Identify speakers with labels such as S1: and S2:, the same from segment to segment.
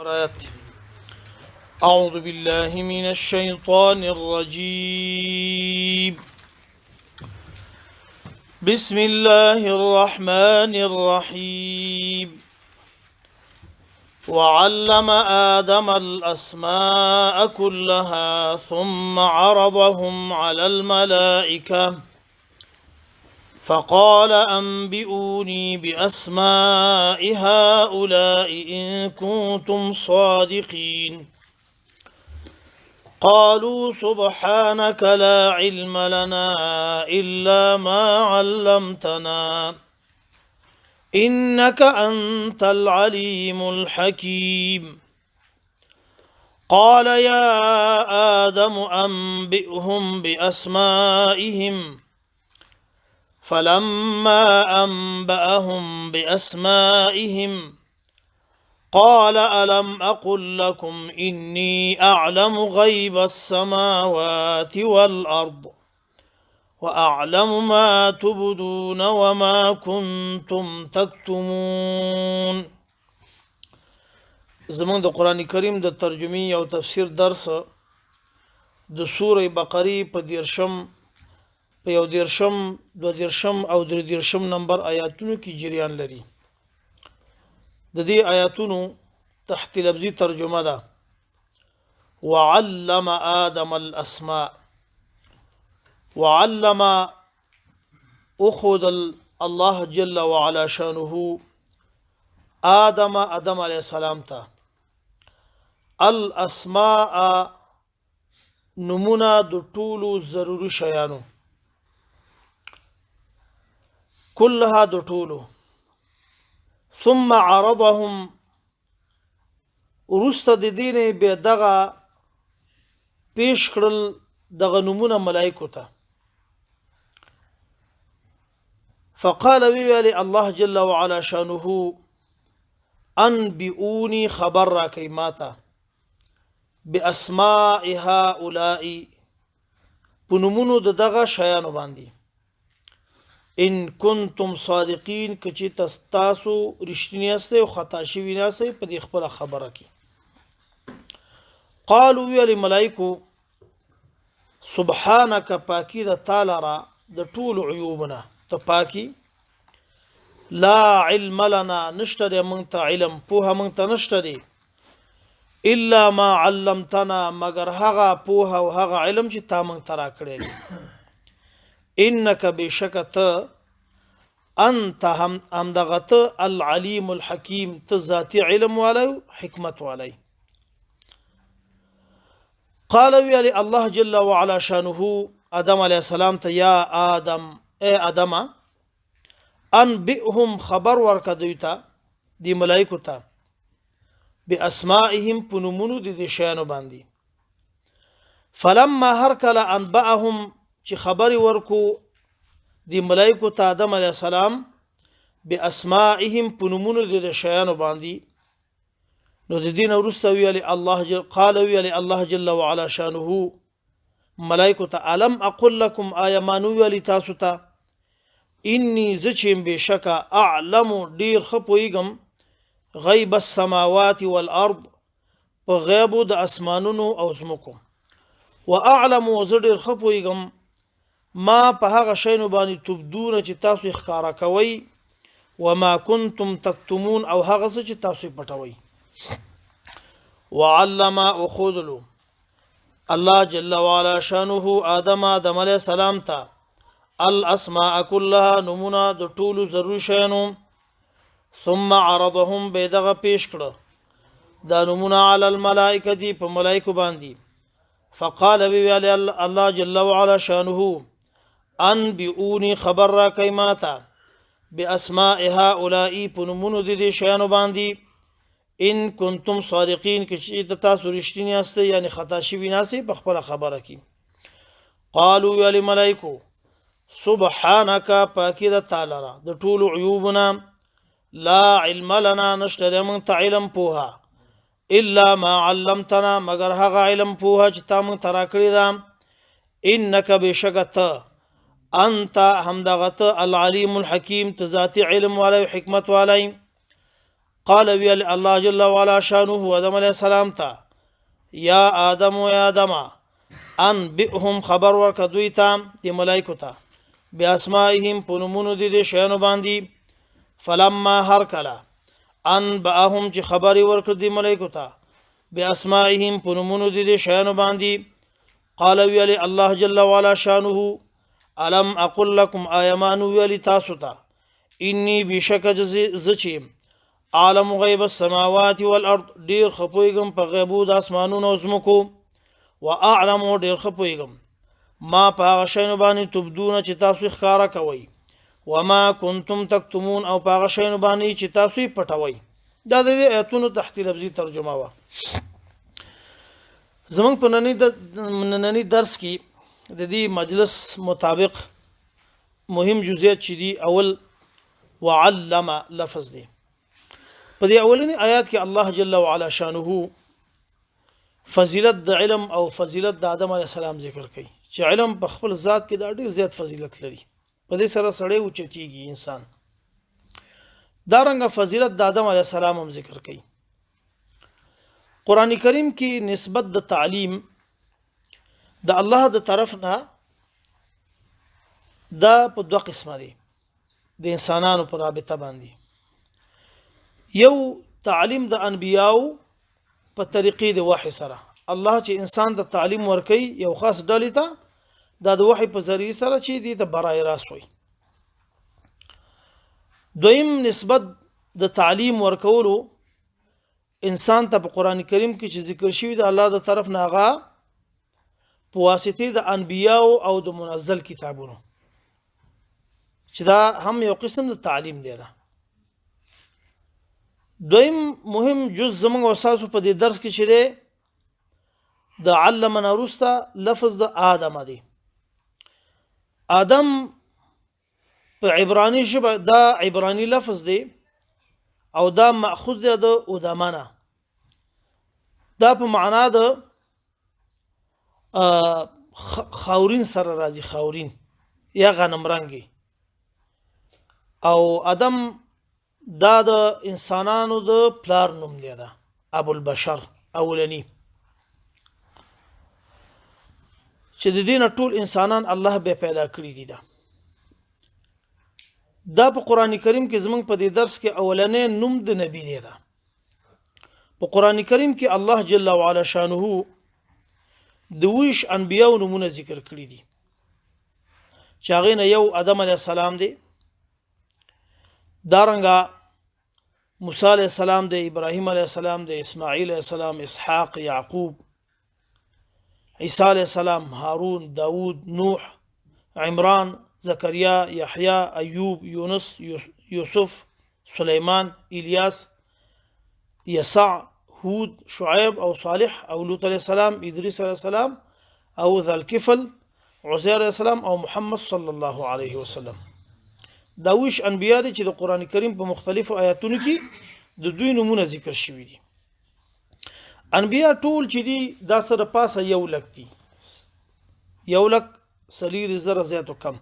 S1: آیات. أعوذ بالله من الشيطان الرجيم. بسم الله الرحمن الرحيم. وعلم آدم الأسماء كلها ثم عرضهم على الملائكة فقال أنبئوني بأسماء هؤلاء إن كنتم صادقين. قالوا سبحانك لا علم لنا إلا ما علمتنا إنك أنت العليم الحكيم. قال يا آدم أنبئهم بأسمائهم. فلما أنبأهم بأسمائهم قال ألم أقل لكم إني أعلم غيب السماوات والأرض وأعلم ما تبدون وما كنتم تكتمون. زمونږ د قران کریم د ترجمې او تفسیر درس د سورې بقرې په دیرشم، په یو دیرشم، دو دیرشم او درې دیرشم نمبر آیاتونو کې جریان لري. د دې آیاتونو تحت لفظي ترجمه ده: وعلم آدم الأسماء. وعلم أخذ الله جل وعلا شانه آدم، آدم علیه السلام ته الأسماء نمونه د ټولو ضروري شیانو، كلها د ټولو. ثم عرضهم، وروسته د دې نه بیا دغه پیش کړل دغه نمونه ملائکو ته. فقال ویل الله جل وعلا شانه: انبئوني، خبر راکئ ماته، بأسماء هؤلاء، په نومونو د دغه شیانو باندې، ان کنتم صادقین، که چې تاسو رښتیني یاستئ او خطا شوي نه یاستئ په دې خپله خبره کې. قالو ویل ملائکو: سبحانك، پاکي د تا لره د ټولو عیوبونه، ته پاکي. لا علم لنا، نشته دی موږ ته علم، پوهه موږ ته نشته دی، الا ما علمتنا، مګر هغه پوهه او هغه علم چې تا موږ ته راکړی دی. انک، بېشکه ته، انت، هم همدغه ته، العلیم الحکیم، ته ذاتي علم والی، حکمت والی. قال ویل الله جل وعلا شانه آدم علیه السلام ته: یا آدم، ای آدمه، انبئهم، خبر ورکه دوی ته، دی ملائکو ته، بأسمائهم، په نومونو د دې شیانو باندې. فلما، هر کله، انبأهم، چې خبرې ورکو دی ملائکو ته آدم علیه السلام، بأسمائهم، په نومونو د دې شیانو باندې، نو د دې نه وروسته ویل الله جل قال ویل الله جل وعلا شانه ملائکو ته: الم اقل لكم، آیا ما نو ویلي تاسو ته، انی، زه چې یم بېشکه، اعلم، ډېر ښه پوهېږم، غیب السماوات والارض، په غیبو د اسمانونو او ځمکو، واعلم، زه ډېر ښه پوهېږم، ما، په هغه شیانو باندې، تبدون، چې تاسو یې ښکاره کوئ، وما کنتم تکتمون، او هغه څه چې تاسو یې پټوئ. وعلم، وښودلو الله جل وعلا شانه آدم، آدم علیه السلام ته، الاسماء كلها، نمونه د ټولو ضروري شیانو. ثم عرضهم، به دغه پیش کړه دا نمونه، علی الملائکه، په ملائکو باندې. فقال ویل الله جل وعلا شانه: انبئوني، خبر راکئ ماته، بأسماء هؤلاء، په نومونو د دې شیانو باندې، ان کنتم صادقین، که چې تاسو رښتیني یاستئ، یعنی خطا شوي نه یاستئ په خپله خبره کې. قالو ویل ملائکو: سبحانك، پاکي د تا لره د ټولو عیوبونه، لا علم لنا، نشته دی موږ ته علم، پوهه، الا ما علمتنا، مګر هغه علم، پوهه چې تا موږ ته راکړې ده. انک، بېشکه ته، انت، همدغه ته، العلیم الحکیم، ته ذاتي علم والی او حکمت والی. قال ویل الله جل وعلا شانه آدم علیه السلام ته یا آدم یا آدم ان بهم خبر ورکه دوی ته د ملائکو ته باسمائهم په نومونو د دې شیانو باندې. فلما هر کله ان بأهم چې خبرې ورکړ دي ملائکو ته باسمائهم په نومونو د دې شیانو باندې، قال ویل الله جل وعلا شانه الم اقل لكم ایمان ویل تاسو ته انی بشک زه چې عالم غیب السماوات والارض ډیر خپویګم په غیبو د اسمانونو او ځمکو، واعلم ډیر خپویګم ما په هغه شیانو باندې تبدونه چې تاسو ښکاره کوئ، وما کنتم تکتمون او په هغه شیانو باندې چې تاسو یې پټوئ. دا د دې آیتونو تحت لفظي ترجمه وه. زمونږ په ننني درس کې د دې مجلس مطابق مهم جزئیات چې دي، اول وعلم لفظ دی. په دې اولنی آیات کې الله جل وعلا شانه فضیلت د علم او فضیلت د آدم علیه السلام ذکر کوي چې علم په خپل ذات کې دا ډیر زیات فضیلت لري، په دې سره سړی اوچتیږي انسان. دا رنګه فضیلت د آدم علیه السلام هم ذکر کوي. قرآن کریم کې نسبت د تعلیم د الله د طرف نه دا په دوه قسمه دی د انسانانو پر رابطه باندې. یو تعلیم د انبیاو په طریقې د وحی سره، الله چې انسان ته تعلیم ورکوي یو خاص ډلې ته، دا د وحی په ذریعه سره چې دې ته برای راست وي. دویم نسبت د تعلیم ورکولو انسان ته په قرآن کریم کې چې ذکر شوی د الله د طرف نه هغه په واسطې د انبیاو او د منزل کتابونو، چې دا هم یو قسم د تعلیم دی. ده دویم مهم جز زمونږ او ستاسو په دې درس کې چې دی د علم نه وروسته لفظ د آدم دی. آدم په عبراني ژبه دا عبراني لفظ دی او دا مأخوذ دی د اودمنه، دا په معنا د خاورین سره راځي، خاورین یا غنم رنګي. او ادم دا د انسانانو د پلار نوم دی، دا ابو البشر اولنی چې د دین ټول انسانان الله به پیدا کړی دي. دا په قرآن کریم کې زمونږ په دې درس کې اولنی نوم د نبی دی. دا په قرآن کریم کې الله جل وعلا شانه د ویش انبیاو نومونه ذکر کړي دي چې هغې نه یو آدم علیه السلام دی، دارنګه موسی علیه السلام دی، ابراهیم علیه السلام دی، اسماعیل علیه السلام، اسحاق، یعقوب، عیسی علیه السلام، هارون، داود، نوح، عمران، زکریا، یحیی، ایوب، یونس، یوسف، سلیمان، الیاس، یسع، هود، شعیب او صالح او لوط علیه السلام، ادریس علیه السلام او ذوالکفل، عزیر علیه السلام او محمد صلی الله علیه وسلم. دا ویش انبیا دي چې د قرآن کریم په مختلفو آیاتونو کې د دوی نومونه ذکر شوي دي. انبیا ټول چې دي دا سره پاسه یو لک دي، یو لک څلېرویشت زره زیات او کم.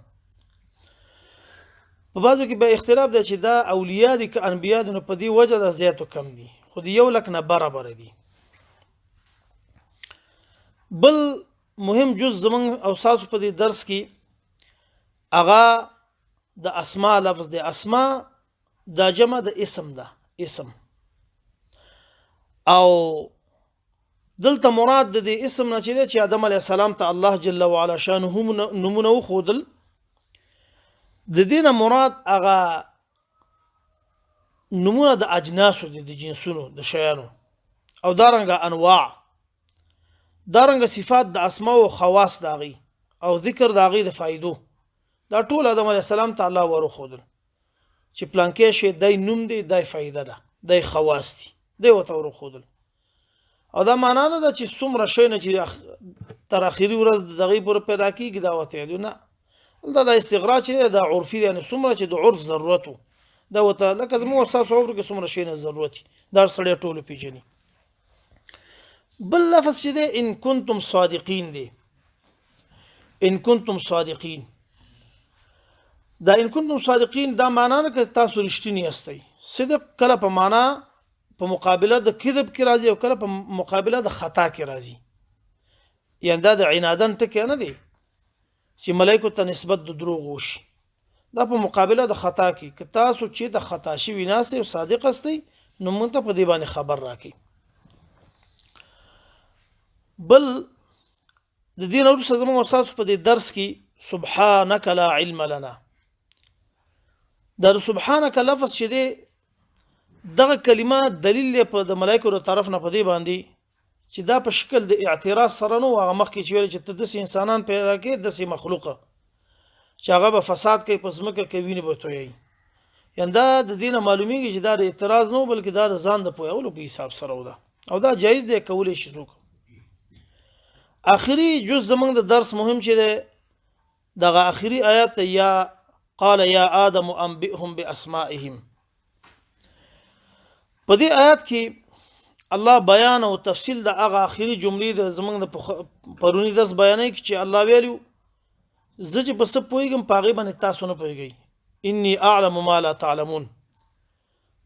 S1: په بعضو کې به اختلاف دی چې دا اولیاء دي که انبیا دي، نو په دې وجه دا زیات او کم دي، خو د یو لک نه برابر دي. بل مهم جز زمونږ او ستاسو په دې درس کې هغه د اسما لفظ دی. اسما دا جمع د اسم ده، اسم، او دلته مراد د دې اسم نه چې دی چې آدم علیه السلام ته الله جل وعلا شانه نومونه وښودل، د دې نه مراد هغه نومونه د اجناسو دي، د جنسونو، د شیانو، او دارنګه انواع، دارنګه صفات د اسماء او خواص د هغوی او ذکر د هغوی د فایدو، دا ټول آدم علیه السلام ته الله وروښودل چې پلانکی شی دی نوم دی، دی فایده ده، دی خواص دي، دی ورته وروښودل. او دا معنا نه ده چې څومره شی نه چې تر اخري ورځ د دغې پورې پیدا کېږي دا ورته یادو، نه، دلته دا استغراق چې دی دا عرفي دی، یعنې څومره چې د عرف ضرورت و دا ورته، لکه زموږ او ستاسو عرف کې څومره شی نه ضرورت وي دا سړی ټولو پېژني. بل لفظ چې دی ان کنتم صادقین دی، ان کنتم صادقین، دا ان کنتم صادقین دا معنا نه که تاسو رښتیني یاستئ. صدق کله په معنا په مقابله د کذب کې راځي او کله په مقابله د خطا کې راځي. یعنی دا د عنادن ټکی نه دی چې ملائکو ته نسبت د دروغ وشي، دا په مقابله د خطا کې، که تاسو چې د خطا شوي ناست او صادق استئ نو موږ ته په دې باندې خبر راکړئ. بل د دې نه وروسته زموږ او ستاسو په دې درس کې سبحانك لا علم لنا، دا د سبحانك لفظ چې دی دغه کلمه دلیل دی په د ملائکو د طرف نه په دې باندې چې دا په شکل د اعتراض سره نو هغه مخکې چې ویل چې ته داسې انسانان پیدا کړې، داسې مخلوق چې هغه به فساد کوي په ځمکه کې، وینې به تویوي. یعنی دا د دې نه معلومیږي چې دا د اعتراض نه بلکې دا د ځان د پوهولو په حساب سره وده، او دا جایز دی، کولی شي څوک. اخري جز زمونږ د درس مهم چې دی دغه اخري آیات یا قال یا آدم انبئهم باسمائهم. په دې آیات کې الله بیان او تفصیل د هغه اخري جملې د زمونږ د پروني درس بیانوي چې الله ویلي زه چې په څه پوهېږم په هغې باندې تاسو نه پوهېږئ، انی اعلم ما لا تعلمون.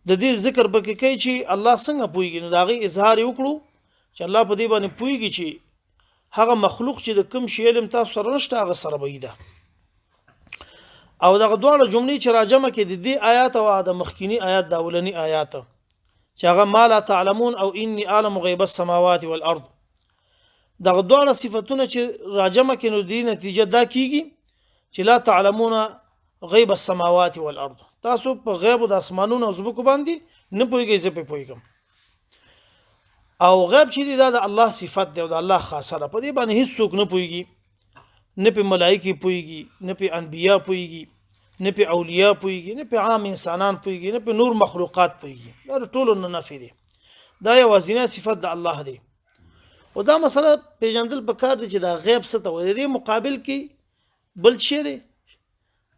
S1: د دې ذکر پکې کوي چې الله څنګه پوهېږي، نو د هغې اظهار یې وکړو چې الله په دې باندې پوهېږي چې هغه مخلوق چې د کوم شي علم تاسو سره نشته هغه سره به یې ده. او دغه دواړه جملې چې راجمع کړي د دې آیات او د مخکینی آیات د اولني آیات چې هغه ما لا تعلمون او انی اعلم غیب السماوات والارض، دغه دواړه صفتونه چې راجمع کړي نو دې نتیجه دا کیږي چې لا تعلمون غیب السماوات والارض، تاسو په غیب د اسمانونو او ځمکو باندې نه پوهېږئ، زه پرې پوهېږم. او غیب چې دی دا د الله صفت دی او د الله خاصه ده، په دې باندې هیڅوک نه پوهېږي، نه پې ملایکې پوهېږي، نه پې انبیا پوهېږي، نه پې اولیاء پوهېږي، نه پې عام انسانان پوهېږي، نه پې نور مخلوقات پوهېږي. دا د ټولو نه نفي دی، دا یوازینی صفت د الله دی. او دا مسله پېژندل پکار دی چې دا غیب څه ته وایي. د دې مقابل کې بل شی دی،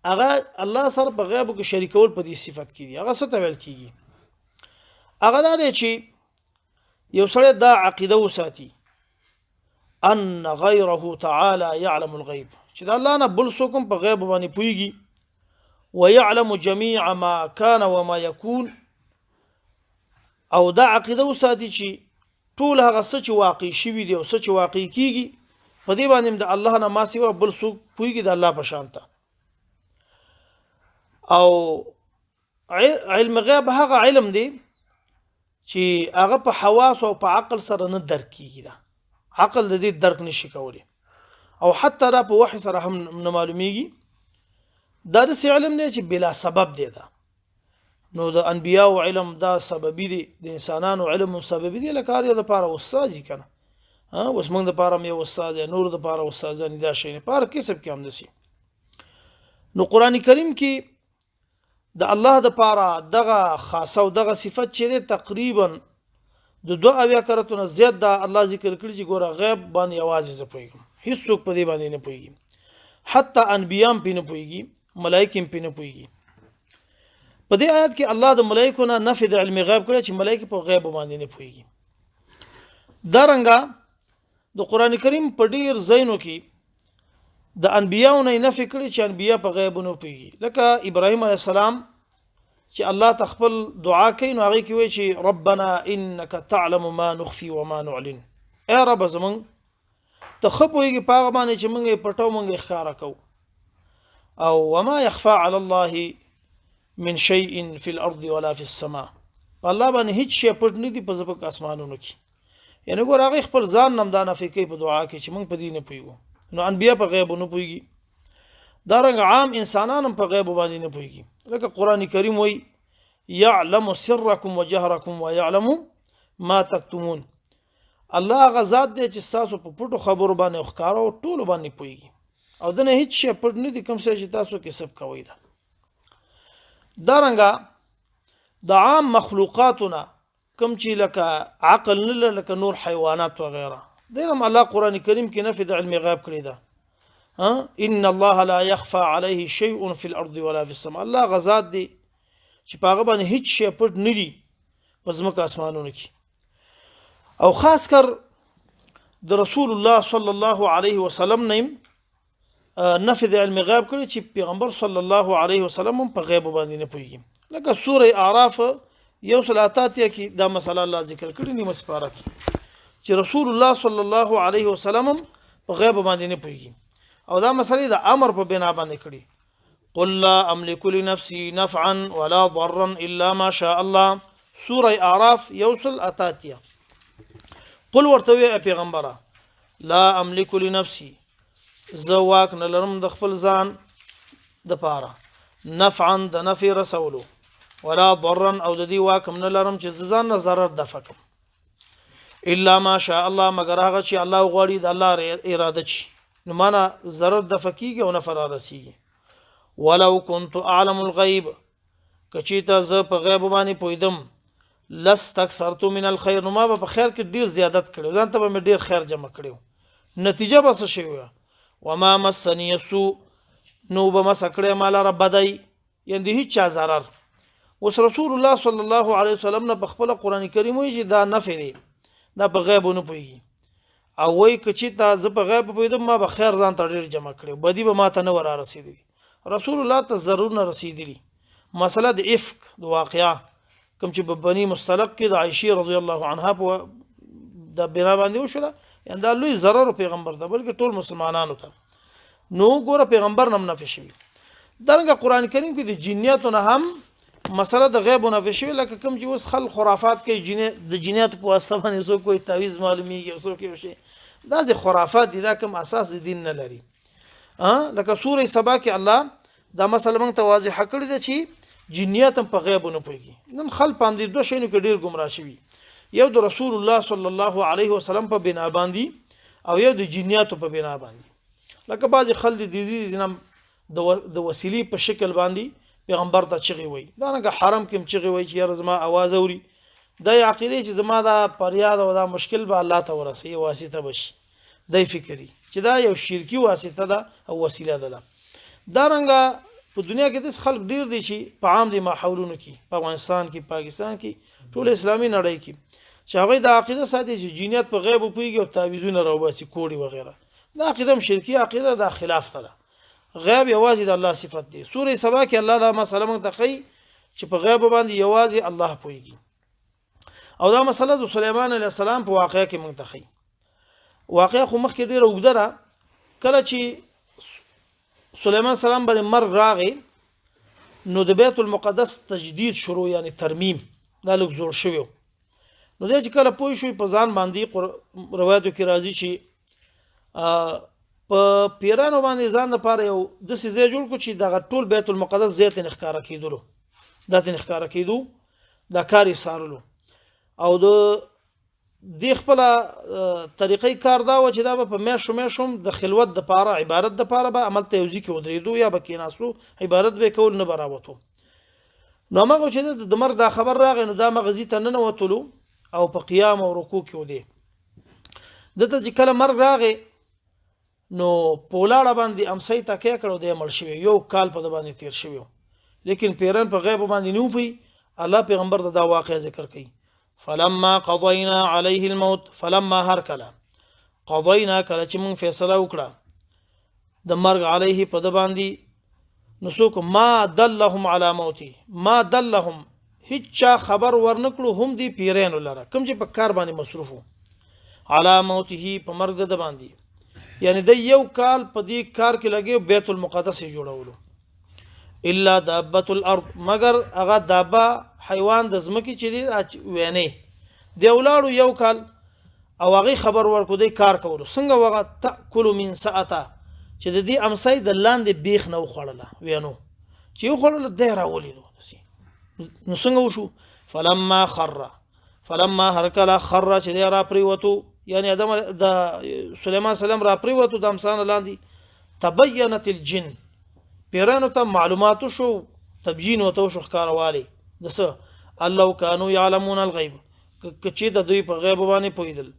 S1: هغه الله سره په غیبو کې شریکول په دې صفت کې دی. هغه څه ته ویل کېږي؟ هغه دا دی چې یو سړی دا عقیده وساتي ان غیره تعالی يعلم الغیب، چې د الله نه بل څوک هم په غیب باندې پوهېږي، ويعلم جميع ما كان وما يكون. او دا عقیده وساتي چې ټول هغه څه چې واقع شوي دي او څه چې واقع کیږي په دې باندې هم د الله نه ما سوا بل څوک پوهېږي د الله په شان ته. او علم غیب هغه علم دی چې هغه په حواس او په عقل سره نه درک کیږي، دا عقل د دې درک نشي کولی، او حتی دا په وحي سره هم نه معلومیږي. دا داسې علم دی چې بلا سبب دی. دا نو د انبیاو علم دا سببي دی، د انسانانو علم هم سببي دی، لکه هر یو دپاره استاد وي که نه، اوس موږ دپاره هم یو استاد دی، نور دپاره استادان دي، دا شی نه په هر کسب کې همداسې. نو قرآن کریم کې د الله دپاره دغه خاصه او دغه صفت چې دی تقریبا د 72 کرتو نه زیات دا الله ذکر کړي چې ګوره غیب باندې یوازې زه پوهېږم، هیڅوک په دې باندې نه پوهېږي، حتی انبیا هم پرې نه پوهېږي، ملایکې هم پرې نه پوهېږي. په دې آیات کې الله د ملایکو نه نفي د علم غیب کړی چې ملایکې په غیب باندې نه پوهېږي. دا رنګه د قرآن کریم په ډېر ځایونو کې د انبیاو نه نفي کړي چې انبیا په غیب نه پوهېږي، لکه ابراهیم علیه السلام چې الله ته خپل دعا کوي نو هغې کې وایي چې ربنا انک تعلم ما نخفي وما نعلن، ای رب زمونږ ته ښه پوهېږې په هغه باندې چې مونږ یې پټو مونږ یې ښکاره کوو، او وما يخفى على الله من شيء في الارض ولا في السماء، په الله باندې هیڅ شی پټ نه دي په ځمکه اسمانونو کې. یعنی ګور هغه خپل ځان نم دا نفي کوي په دعا کې چې مونږ په دې نه پوهېږو. نو انبیا په غیب نه پوهېږي، دا رنګ عام انسانان هم په غیب باندې نه پوهېږي، لکه قرآن کریم وایي يعلم سركم وجهركم ويعلم ما تكتمون. الله هغه ذات دی چې ستاسو په پټو خبرو باندې او ښکاره او ټولو باندې پوهېږي، او دنه هیڅ شی پټ نه دي کوم څه چې تاسو کسب کوئ. ده دا رنګه د عام مخلوقاتو نه کوم چې لکه عقل نه لري لکه نور حیوانات وغیره، دی هم الله قرآن کریم کې نفي د علم غیب کړی ده. ان الله لا يخفى عليه شيء في الارض ولا في السماء، الله هغه ذات دی چې په هغه باندې هیڅ شی پټ نه دي په ځمکه اسمانونو کې. او خاص کر د رسول الله صلی الله علیه وسلم نه نفي د علم غیب کړی چې پیغمبر صلی الله علیه وسلم هم په غیب باندې نه پوهېږي، لکه سوره اعراف یو سل اتاتیا کې دا مسله الله ذکر کړې، نیمه سپاره کې، چې رسول الله صلی الله علیه وسلم په غیب باندې نه پوهیږي، او دا مسله د امر په بنا باندې کړي. قل لا املك لنفسي نفعا ولا ضرا الا ما شاء الله، سوره اعراف یوصل اتاتیا. قل ورته وی پیغمبره، لا املك لنفسي، زه واک نه لرم د خپل ځان د پاره نفعا د نفع رسولو، ولا ضرا او د دې واک هم نه لرم چې زه ځان نه ضرر دفع کړم، الا ما شاء الله، مګر هغه چې الله غواړي، د الله اراده چي نو معنا ضرر دفع کیږي او نفع را رسیږي. ولو كنت اعلم الغیب، کچیته زه په غیب باندې پویدم، لستکثرت من الخير، نو ما به په خیر کې ډیر زیادت کړو، ځان ته به مې ډیر خیر جمع کړو، نتیجه به څه شوی؟ وما مسنی السوء، نو به مس کړی ما لره بدی، یعنی د هیڅ چا ضرر. اوس رسول الله صلی الله علیه وسلم نه په خپل قران کریم وایي چې دا نفع دی، دا په غیب نه پوهیږي، او وایي که چېرته زه په غیب پوهېدم ما به خیر ځان ته ډېر جمع کړی، بدي به ما ته نه وه را رسېدلي، رسول الله ته ضرر نه رسېدلي. مسله د افک د واقعا کوم چې په بني مستلق کې د عائشې رضی الله عنها په د بنا باندې وشوله، یعنی دا لوی ضرر پیغمبر ته بلکې ټول مسلمانانو ته. نو ګوره پیغمبر نم نفي شوی. درنګه قران کریم کې د جنیاتو نه هم مسله د غیب نفي شوی، لکه کوم چې اوس خلک خرافات کوي، د جنیاتو په واسطه باندې څوک کوئی تعویذ معلومیږي، څوک یو شي، دا ځې خرافات دي، دا کوم اساس د دین نه لري. لکه سوره سبا کې الله دا مسله موږ ته واضحه کړې ده چې جنیات هم په غیب نه پوهیږي. نن خلک په همدې دوه شیانو کې ډېر ګمراه شوي، یو د رسول الله صلی الله علیه وسلم په بنا باندې او یو د جنیاتو په بنا باندې. لکه بعضې خلک د دې ځینې د وسیلې په شکل باندې پیغمبر ته چغې وایي، دا رنګه حرم کې هم چغې وایي چې یاره زما اواز اوري، دا یې عقیده چې زما دا فریاد او دا مشکل به الله ته ورسوي، واسطه به شي. دی فکري چې دا یو شرکي واسطه ده او وسیله ده. دا رنګه په دنیا کې داسې خلک ډېر دي چې په عام دي ماحولونو کې، په افغانستان کې، پاکستان کې، ټول اسلامي نړۍ کې، چې هغوی دا عقیده ساتي چې جنیات په غیب پوهېږي او تعویذونه راوباسي، کوډې وغیره. دا عقیده هم شرکي عقیده ده، خلاف ته ده. غیب یوازې د الله صفت دی. سورې سبا کې الله دا مسله موږ ته ښیي چې په غیب باندې یوازې الله پوهېږي، او دا مسله د سلیمان علیه السلام په واقعه کې موږ ته ښیي. واقعه خو مخکې ډېره اوږده ده. کله چې سلیمان سلام باندې مرګ راغی نو د بیت المقدس تجدید شروع، یعنی ترمیم، دا لږ زوړ شوی. نو دی چې کله پوه شو په ځان باندې، روایتو کې راځي چې په پیرانو باندې ځان لپاره یو داسې ځای جوړ کړو چې دغه ټول بیت المقدس ځای ته نه ښکاره کېدلو، دا ته نه ښکاره کېدو، دا کار یې څارلو. او د دې خپله طریقې کار دا و چې دا به په میاشتو میاشتو هم د خلوت دپاره، عبادت دپاره به هملته یو ځای کې ودرېدو یا به کېناستو، عبادت به یې کول، نه به راوتو. نو هماغه چې د مرګ دا خبر راغی نو دا همغه ځای ته ننوتلو او په قیام او رکوع کې ودی. ده ته چې کله مرګ راغی نو په ولاړه باندې امسۍ تکیه کړ او دی مړ شوی، یو کال په ده باندې تېر شوی، لیکن پیران په غیب باندې نه پوهېږي. الله پیغمبر ته دا واقعه ذکر کوي، فلما قضینا علیه الموت، فلما هر کله، قضینا کله چې موږ فیصله وکړه د مرګ، علیه په ده باندې، نو څوک ما دلهم علی موتی، ما دلهم هیڅ خبر ورنکړو هم دی پیرانو لره کوم چې په کار باندې مصروفو، علی موته په مرګ د باندې، یعنی د یو کال په دې کار کې لګي بیت المقدس یې جوړولو، الا دابه الارض، مګر هغه دابه حیوان د ځمکې چې دی وینې دی ولاړو یو کال او هغه خبر ورکو دی کار کولو څنګه وغه تاکل من ساعته چې د دې امسای د لاندې بیخ نه وخوړله، وینو چې وخوړله دی راولیدو. نو څنګه وشو؟ فلما خر، فلما هرکله خر چې دی را پریوتو، یعنی ادم د سلیمان سلام را پریوتو د امسان لاندې، تبینت الجن، پیرانو ته معلومات شو، تبیین وته شو، ښکاروالی د څه الله کانو یعلمون الغیب، کچې د دوی په غیب باندې پوهېدل،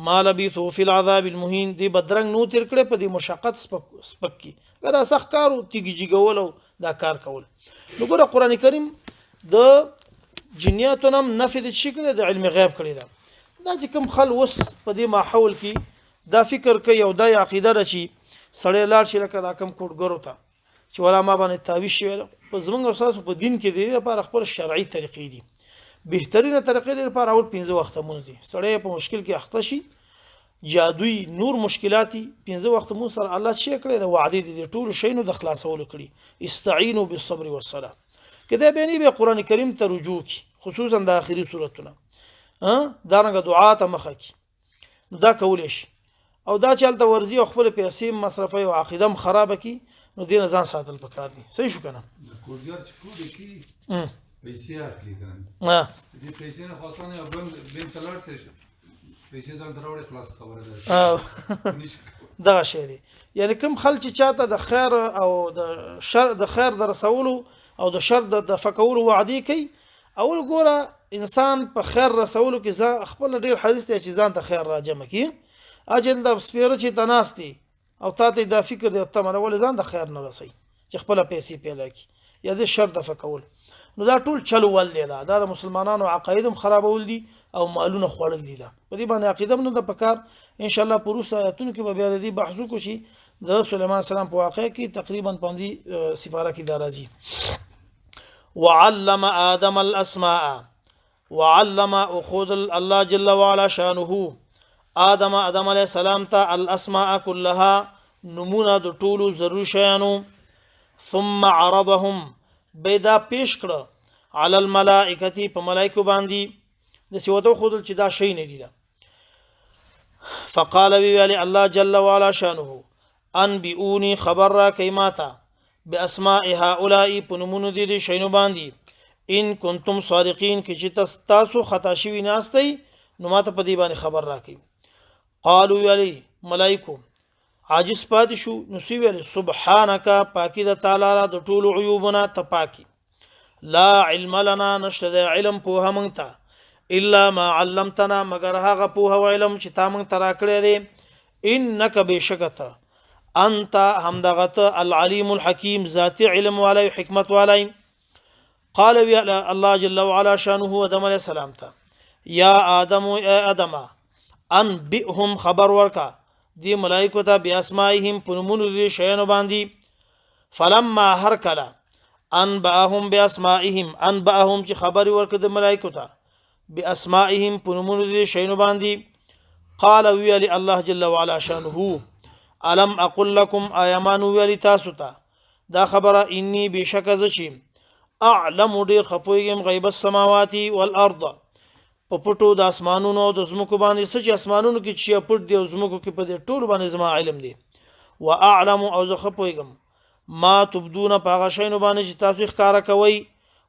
S1: ما لبثوا فی العذاب المهین، دی بدرنګ نو تیر کړی په دې مشقت سپک کې، دا سخت کار و، تیږې جګول او دا کار کول. نو ګوره قرآن کریم د جنیاتو نه هم نفې د څه کړې، د علم غیب کړې ده. دا چې کوم خل اوس په دې ماحول کې دا فکر کوي او دا یې عقیده ده چې سړی لاړ شي لکه دا کوم کوټګرو ته چې ولا ما باندې تعویذ شوی ده، په زمونږ او ستاسو په دین کې د دې لپاره خپل شرعي طریقې دي. بهترینه طریقې لپاره اول پنځه وخته مونځ دي. سړی په مشکل کې اخته شي، جادوی نور مشکلاتي، پنځه وخته مونځ سره الله چې کړی د وعده دي ټول شینو د خلاصولو کړي. استعینوا بالصبر والصلاه. کله به نه به قران کریم ته رجوع کی، خصوصا د اخري سورتونه، دارنګه دعا ته مخه کی، نو دا کولی شي. او دا چې هلته ورځي او خپل پیسې مصرفوي او عقیده هم خرابه کړي، نو دې نه ځان ساتل پکار دي. صحیح شو که نه؟
S2: کوډګر چې کوډې کړي پیسې اخلي که نه، دې پیسې نه خو اسانه یو بانک ته لاړ شي، پیسې ځان ته راوړي، خلاص خبره ده.
S1: دغه شی دی. یعنی کوم خلک چې چاته د خیر او د شر، د خیر د رسولو او د شر د دفع کولو وعدې کوي، اول ګوره انسان په خیر رسولو کې ځان خپل ډېر حریص دی چې ځان ته خیر راجمع کړي. اجل د سپېره چې ته ناست دی او تا ته دا فکر دی او ته منه ولې ځان د خیر نه رسوي چې خپله پیسې پیدا کړي یا د شر دفع کول، نو دا ټول چل ول دی. دا د مسلمانانو عقاید هم خرابول دي او مالونه خوړل دي. دا په دې باندې عقیده هم نه ده پکار. ان شاء الله په وروسته آیاتونو کې به بیا د دې بحث وکړو چې د سلیمان السلام په واقعه کې تقریبا په همدې سپاره کې دا راځي. وعلم آدم الاسماء، وعلم اخذ الله جل وعلا شانه آدم، آدم علیه السلام ته الاسماء كلها، نمونه د ټولو ضروري شیانو. ثم عرضهم، به دا پیش کړه علی الملائکه، په ملائکو باندې داسې ورته وښودل چې دا شی نه دي. ده فقال وی ویلې الله جل وعلا شانه انبئوني، خبر راکئ ماته بأسماء هؤلاء، په نومونو د دې شیانو باندې، ان کنتم صادقین، که چې تاسو خطا شوي ناستئ نو ماته په دې باندې خبر راکئ. قالو ویلې ملائکو عاجز پاتې شو، نو څه ویلې؟ سبحانک، پاکي د تعالی را د ټولو عیوبونه ته پاکي، لا علم لنا، نشته د علم پوهه موږ ته، الا ما علمتنا، مګر هغه پوهه او علم چې تا موږ ته راکړی دی، انک بېشکه ته انت همدغه ته العلیم الحکیم، ذاتي علم والی حکمت والی. قال وی الله جل وعلا شانه آدم علیه السلام ته یا آدم، ای آدم، انبئهم، خبر ورکا دی ملائکو ته باسمائهم، په نومونو د شیانو باندې. فلما هر کله انبأهم باسمائهم، انبأهم چې خبر ورکړ د ملائکو ته باسمائهم، په نومونو د شیانو باندې، قال ویل الله جل وعلا شانه الم اقل لكم، آیا ما نو ویل تاسو ته دا خبره، انی بېشکه زه چې اعلم، ډېر ښه پوهېږم، غیب السماوات والارض، په پټو د اسمانونو او د ځمکو باندې، څه چې اسمانونو کې چې پټ دی او ځمکو کې، په دې ټولو باندې زما علم دی. و اعلم، او زه ښه پوهېږم، ما تبدون، په هغه شیانو باندې چې تاسو یې ښکاره کوئ،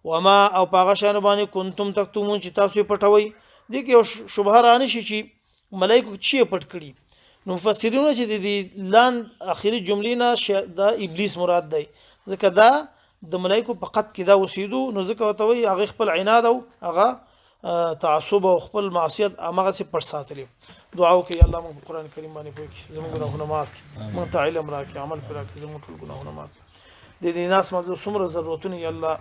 S1: وما، او په هغه شیانو باندې کنتم تکتمون، چې تاسو یې پټوئ. دې کې یو شبهه رانه شي چې ملایکو چې یې پټ کړي، نو مفسرینو چې د دې لاند اخري جملې نه د ابلیس مراد دی، ځکه دا د ملایکو په قد کې دا اوسېدو، نو ځکه ورته وایي هغې خپل عناد او هغه تعصب او خپل معصیت هماغسې پټ ساتلی. دعا وکړئ الله موږ په قرآن کریم باندې پوه کړي، زموږ ګناهونه معاف کړي، موږ ته علم راکړي، عمل پرې راکړي، زموږ ټول ګناهونه معاف کړي. د دې ناس مزو څومره ضرورتونه یا الله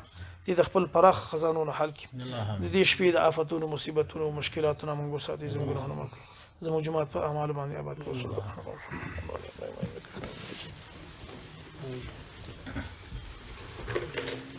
S1: دې د خپل پراخ خزانو نه حل کړي، د دې شپې د آفتونو، مصیبتونو، مشکلاتو نه موږ وساتي، زموږ ګناهونه معاف کړي، زموږ جومات په اعمالو باندې آباد کړي. صلی الله علیه وسلم.